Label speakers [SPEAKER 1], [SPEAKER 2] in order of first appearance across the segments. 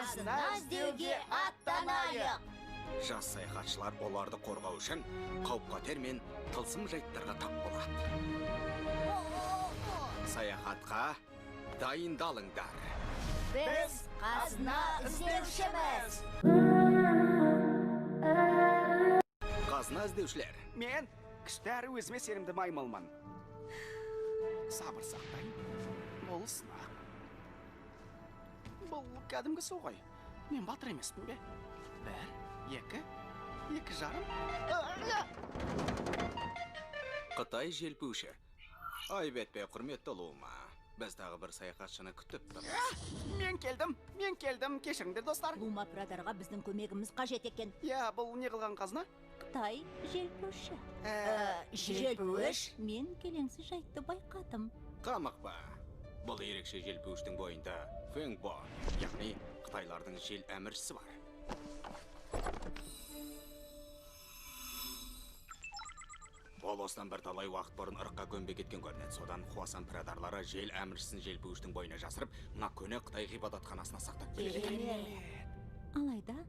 [SPEAKER 1] Қазына іздеуге аттанайық.
[SPEAKER 2] Жас саяхатшылар оларды қорғау үшін қауіп-қатер мен тылсым жайттарға тап болады. Саяхатқа дайындалыңдар.
[SPEAKER 1] Біз қазына іздеушіміз.
[SPEAKER 2] Қазына іздеушілер.
[SPEAKER 3] Мен күшті әрі өзіме сенімді маймылмын. Сабыр сақтайын. Бұл сынақ. Бұл кәдімгі су ғой. Мен батыр емеспін бе? 1, 2, 2,5.
[SPEAKER 2] Қытай желпуші. Айып етпе, құрметті Лума. Біз тағы бір саяхатшыны күтіп тұрмыз.
[SPEAKER 3] Мен келдім, мен келдім. Кешіріңдер, достар.
[SPEAKER 1] Лума Прадарға біздің көмегіміз қажет екен.
[SPEAKER 3] Иә, бұл не қылған қазына?
[SPEAKER 1] Қытай желпуші. Желпуіш? Мен келеңсіз жайтты байқадым.
[SPEAKER 2] Қамықпа. Бұл ерекше желпуіштің бойында Фэнгбо, яғни қытайлардың жел әміршісі бар. Ол осыдан бірталай уақыт бұрын ырыққа көмбей кеткен көрінеді. Содан Хуасан пірадарлары жел әміршісін желпуіштің бойына жасырып, мына көне Қытай ғибадатханасына сақтап келеді екен.
[SPEAKER 1] Алайда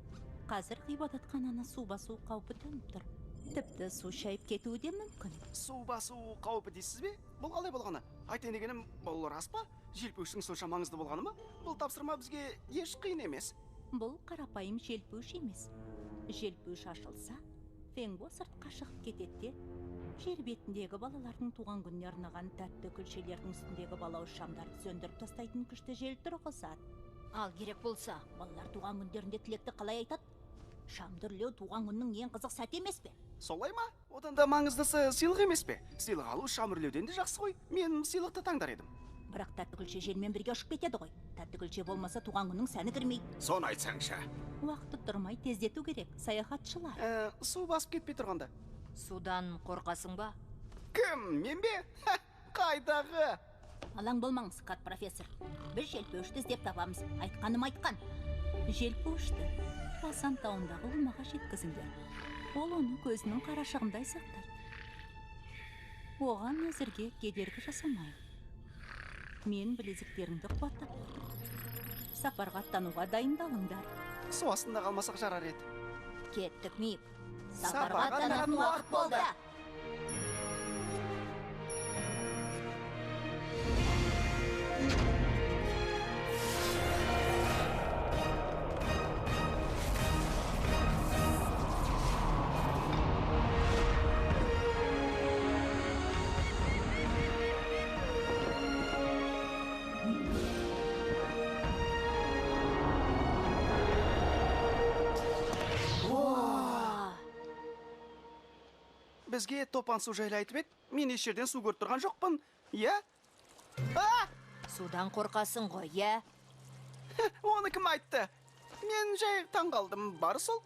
[SPEAKER 1] қазір ғибадатхананы су басу қаупі төніп тұр. Тіпті су шайып кетуі де мүмкін.
[SPEAKER 3] Су басу қаупі дейсіз бе? Бұл қалай болғаны? Айтайын дегенім, бұл рас па? Желпуіштің сонша маңызды болғаны ма? Бұл тапсырма бізге еш қиын емес.
[SPEAKER 1] Бұл қарапайым желпуіш емес. Желпуіш ашылса, Фэнгбо сыртқа шығып кетеді де, жер бетіндегі балалардың туған күніне арнаған тәтті күлшелердің үстіндегі балауыз шамдарды сөндіріп тастайтын күшті жел тұрғызады. Ал керек болса, балалар туған күндерінде тілекті қалай айтады? Шам үрлеу туған күннің ең қызық сәті емес пе?
[SPEAKER 3] Солай ма? Одан да маңыздысы сыйлық емес пе? Сыйлық алу шам үрлеуден де жақсы ғой. Мен сыйлықты таңдар едім.
[SPEAKER 1] Бірақ тәтті күлше желмен бірге ұшып кетеді ғой. Тәтті күлше болмаса туған күннің сәні кірмейді.
[SPEAKER 2] Соны айтсаңшы.
[SPEAKER 1] Уақытты тұрмай тездету керек, саяхатшылар.
[SPEAKER 3] Су басып кетпей тұрғанда.
[SPEAKER 4] Судан қорқасың ба?
[SPEAKER 3] Кім, мен бе? Қайдағы?
[SPEAKER 1] Алаң болмаңыз, Кат профессор. Біз желпуішті іздеп табамыз. Айтқаным айтқан. Желпуішті Хуасан тауындағы Лумаға жеткізіңдер. Ол оны көзінің қарашығындай сақтайды. Оған әзірге кедергі жасамайық. Мен білезіктеріңді қуаттап қойдым. Сапарға аттануға дайындалыңдар.
[SPEAKER 3] Су астында қалмасақ жарар еді.
[SPEAKER 1] Кеттік, Мип.
[SPEAKER 3] Сапарға аттанатын уақыт болды. Бізге топан су жайлы айтып еді. Мен еш жерден су көріп тұрған жоқпын. Иә?
[SPEAKER 4] Судан қорқасың ғой, иә?
[SPEAKER 3] Оны кім айтты? Мен жай таң қалдым. Бар сол.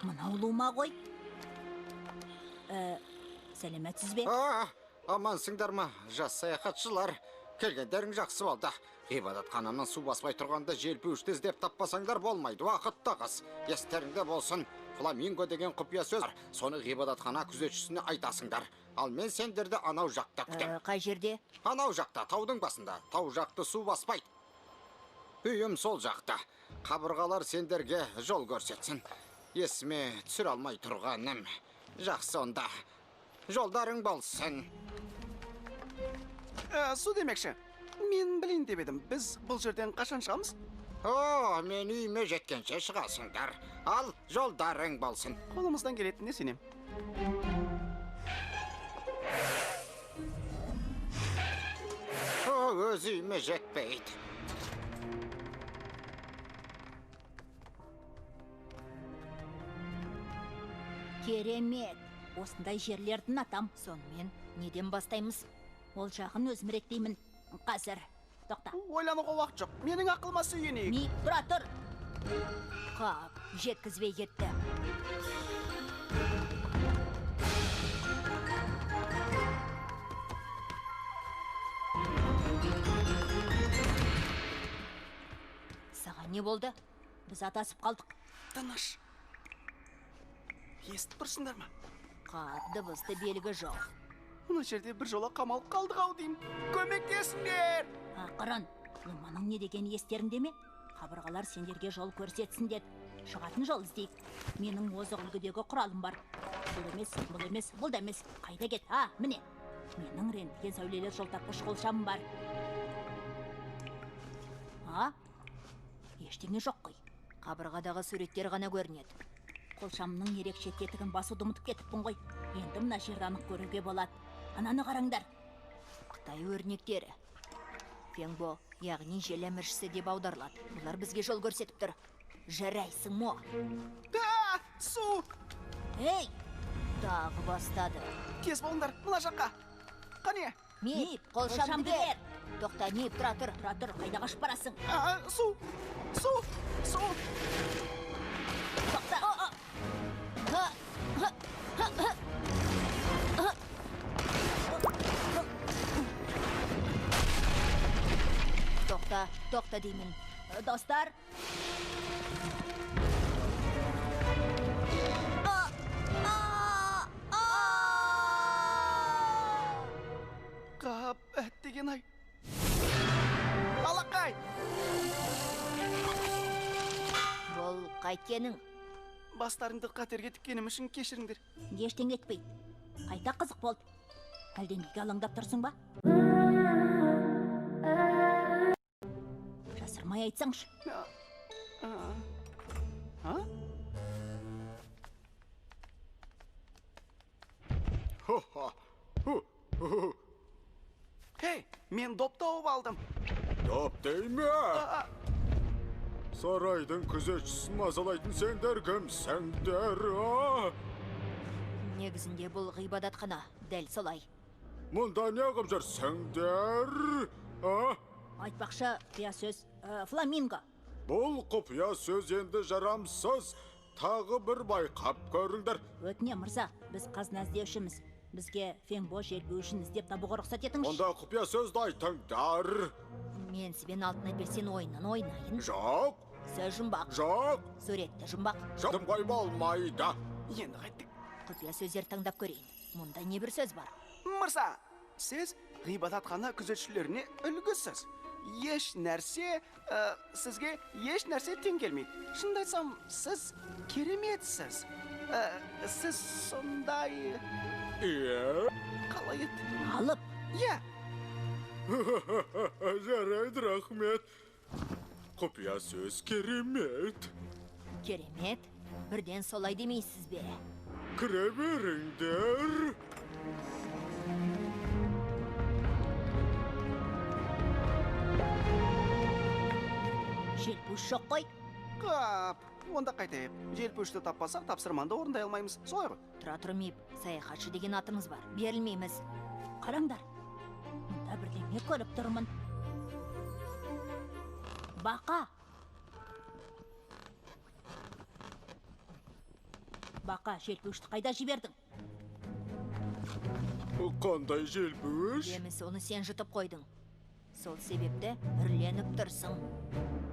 [SPEAKER 1] Мынау Лума ғой. Сәлеметсіз бе?
[SPEAKER 2] Амансыңдар ма, жас саяхатшылар? Келгендерің жақсы болды. Ғибадатхананы су баспай тұрғанда желпуішті іздеп таппасаңдар болмайды. Уақыт тығыз. Естеріңде болсын. Фламинго деген құпия сөз бар. Соны ғибадатхана күзетшісіне айтасыңдар. Ал мен сендерді анау жақта күтем.
[SPEAKER 4] Қай жерде?
[SPEAKER 2] Анау жақта, таудың басында. Тау жақты су баспайды. Үйім сол жақта. Қабырғалар сендерге жол көрсетсін. Есіме түсіре алмай тұрғаным. Жақсы онда. Жолдарың болсын.
[SPEAKER 3] Су демекші. Мен білейін деп едім. Біз бұл жерден қашан шығамыз?
[SPEAKER 2] О, мен үйіме жеткенше шығасыңдар. Ал, жолдарың болсын.
[SPEAKER 3] Қолымыздан келетініне сенем.
[SPEAKER 2] О, өз үйіме жетпейді.
[SPEAKER 1] Керемет. Осындай жерлерді ұнатам.
[SPEAKER 4] Сонымен неден бастаймыз?
[SPEAKER 1] Ол жағын өзім реттеймін. Қазір. Тоқта.
[SPEAKER 3] Ойлануға уақыт жоқ. Менің ақылыма сүйенейік.
[SPEAKER 1] Мип, тұра тұр.
[SPEAKER 4] Қап, жеткізбей кетті. Саған не болды?
[SPEAKER 1] Біз адасып қалдық.
[SPEAKER 3] Тыныш. Естіп тұрсыңдар ма?
[SPEAKER 4] Қап, дыбысты белгі жоқ.
[SPEAKER 3] Мына жерде бір жола қамалып қалдық ау деймін. Көмектесіңдер!
[SPEAKER 1] Ақырын, Луманың не дегені естеріңде ме? Қабырғалар сендерге жол көрсетсін деді. Шығатын жол іздейік. Менің озық үлгідегі құралым бар. Бұл емес, бұл емес, бұл да емес. Қайда кет? А, міне. Менің рентген сәулелі жол тапқыш қолшамым бар. А? Ештеңе жоқ қой.
[SPEAKER 4] Қабырғадағы суреттер ғана көрінеді.
[SPEAKER 1] Қолшамның ерекше тетігін басуды ұмытып кетіппін ғой. Енді мына жерді анық көруге болады. Ананы қараңдар.
[SPEAKER 4] Қытай өрнектері. Феңбо, яғни жел әміршісі деп аударылады. Бұлар бізге жол көрсетіп тұр. Жарайсың, Мо.
[SPEAKER 3] А, су!
[SPEAKER 1] Ей!
[SPEAKER 4] Тағы бастады.
[SPEAKER 3] Тез болыңдар, мына жаққа. Қане?
[SPEAKER 4] Мип, қолшамды бер. Тоқта, Мип, тұра тұр.
[SPEAKER 1] Тұра тұр, қайда қашып барасың?
[SPEAKER 3] А, су! Су! Су!
[SPEAKER 1] Тоқта!
[SPEAKER 4] Тоқта, тоқта деймін.
[SPEAKER 1] Достар!
[SPEAKER 3] Қап, әттеген-ай. Алақай!
[SPEAKER 4] Бұл қайткенің?
[SPEAKER 3] Бастарыңды қатерге тіккенім үшін кешіріңдер.
[SPEAKER 1] Ештеңе етпейді. Қайта қызық болды. Әлде неге алаңдап тұрсың ба? Жасырмай айтсаңшы.
[SPEAKER 3] А? Хей, мен доп тауып алдым.
[SPEAKER 5] Доп дей ме? Сарайдың күзетшісін мазалайтын сендер кімсіңдер?
[SPEAKER 4] Негізінде бұл ғибадатхана, дәл солай.
[SPEAKER 5] Мұнда неғып жүрсіңдер?
[SPEAKER 1] Айтпақшы, құпия сөз фламинго.
[SPEAKER 5] Бұл құпия сөз енді жарамсыз. Тағы бір байқап көріңдер.
[SPEAKER 1] Өтіне, мырза, біз қазына іздеушіміз. Бізге Феңбо желпуішін іздеп табуға рұқсат етіңізші.
[SPEAKER 5] Онда құпия сөзді айтыңдар.
[SPEAKER 4] Мен сізбен Алтынай белсен ойынын ойнайын.
[SPEAKER 5] Жоқ.
[SPEAKER 4] Сөз жұмбақ.
[SPEAKER 5] Жоқ.
[SPEAKER 4] Суретті жұмбақ.
[SPEAKER 5] Жоқ, қой болмайды.
[SPEAKER 3] Енді қайттік.
[SPEAKER 4] Құпия сөздер таңдап көрейін. Мұнда не бір сөз бар?
[SPEAKER 3] Мырза, сіз ғибадатхана күзетшілеріне үлгісіз. Еш нәрсе, сізге еш нәрсе тең келмейді. Шынымды айтсам, сіз кереметсіз. Сіз сондай...
[SPEAKER 5] Иә?
[SPEAKER 3] Қалай еді?
[SPEAKER 1] Алып.
[SPEAKER 3] Иә.
[SPEAKER 5] Жарайды, рахмет. Құпия сөз керемет.
[SPEAKER 4] Керемет? Бірден солай демейсіз бе?
[SPEAKER 5] Кіре беріңдер.
[SPEAKER 1] Желпуіш жоқ қой.
[SPEAKER 3] Қап, онда қайтайық. Желпуішті таппасақ, тапсырманы орындай алмаймыз. Солай ғой?
[SPEAKER 4] Тұра тұр, Мип, саяхатшы деген атымыз бар. Берілмейміз.
[SPEAKER 1] Қараңдар, мұнда бірдеңе көріп тұрмын. Бақа. Бақа, желпуішті қайда жібердің?
[SPEAKER 5] Қандай желпуіш?
[SPEAKER 4] Еміс, оны сен жұтып қойдың. Сол себепті үрленіп тұрсың.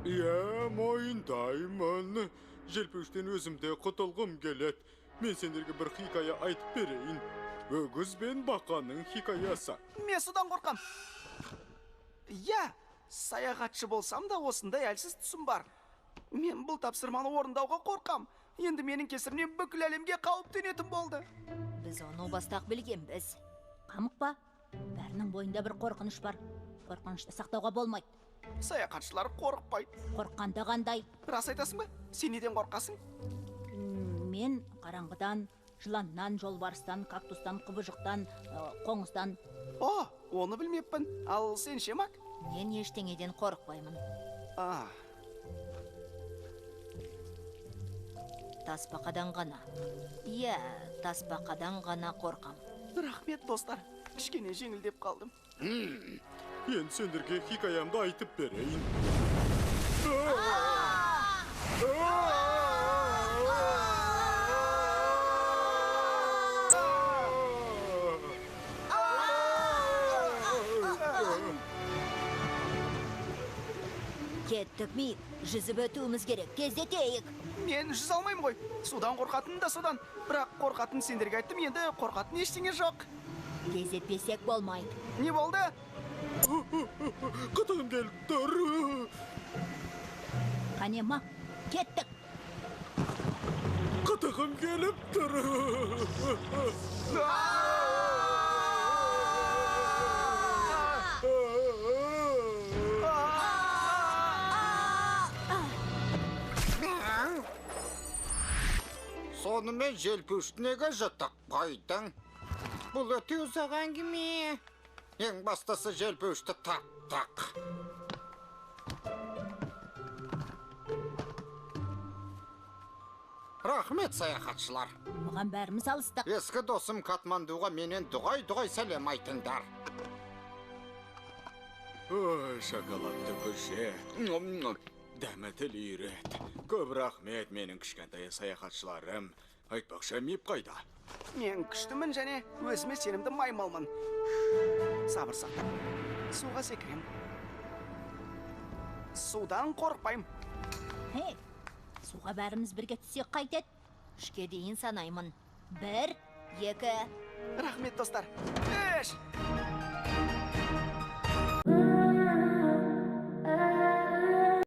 [SPEAKER 5] Иә, мойындаймын. Желпуіштен өзімде құтылғым келеді. Мен сендерге бір хикая айтып берейін. Өгіз бен бақаның хикаясы.
[SPEAKER 3] Мен судан қорқам. Иә, саяхатшы болсам да осындай әлсіз тұсым бар. Мен бұл тапсырманы орындауға қорқам. Енді менің кесірімнен бүкіл әлемге қауіп төнетін болды.
[SPEAKER 4] Біз оны бастақ білгенбіз.
[SPEAKER 1] Қамықпа, бәрінің бойында бір қорқыныш бар. Қорқынышты сақтауға болмайды.
[SPEAKER 3] Саяхатшылар қорықпайды.
[SPEAKER 1] Қорыққанда қандай?
[SPEAKER 3] Рас айтасың ба? Сен неден қорқасың?
[SPEAKER 1] Мен қараңғыдан, жыланнан, жолбарыстан, кактустан, құбыжықтан, қоңыздан.
[SPEAKER 3] О, оны білмеппін. Ал сен ше, Мак?
[SPEAKER 4] Мен ештеңеден қорықпаймын. Тасбақадан ғана. Иә, тасбақадан ғана қорқам.
[SPEAKER 3] Рахмет, достар. Кішкене жеңілдеп қалдым.
[SPEAKER 5] Енді сендерге хикаямды айтып берейін.
[SPEAKER 4] Кеттік, Мип. Жүзіп өтуіміз керек. Тездетейік.
[SPEAKER 3] Мен жүзе алмаймын ғой. Судан қорқатын да судан. Бірақ қорқатын сендерге айттым, енді қорқатын ештеңе жоқ.
[SPEAKER 4] Тездетпесек болмайды.
[SPEAKER 3] Не болды?
[SPEAKER 5] Қытығым келіп тұр.
[SPEAKER 1] Және Мак, кеттік.
[SPEAKER 5] Қытығым келіп тұр.
[SPEAKER 2] Сонымен желпуішті неге жұтып қойдың? Бұл өте ұзақ әңгіме. Ең бастысы желпуішті таптық. Рахмет, саяхатшылар.
[SPEAKER 1] Бұған бәріміз алыстық.
[SPEAKER 2] Ескі досым Катмандуға менен дұғай-дұғай сәлем айтыңдар.
[SPEAKER 5] Ой, шоколадты күлше. Дәмі тіл үйрет. Көп рахмет менің кішкентай саяхатшыларым. Айтпақшы, Мип қайда?
[SPEAKER 3] Мен күштімін және өзіме сенімді маймылмын. Сабыр сақтап, суға секірем. Судан қорықпаймын.
[SPEAKER 1] Хей, суға бәріміз бірге түссек қайтеді?
[SPEAKER 4] 3-ке дейін санаймын. 1, 2.
[SPEAKER 3] Рахмет, достар. 3.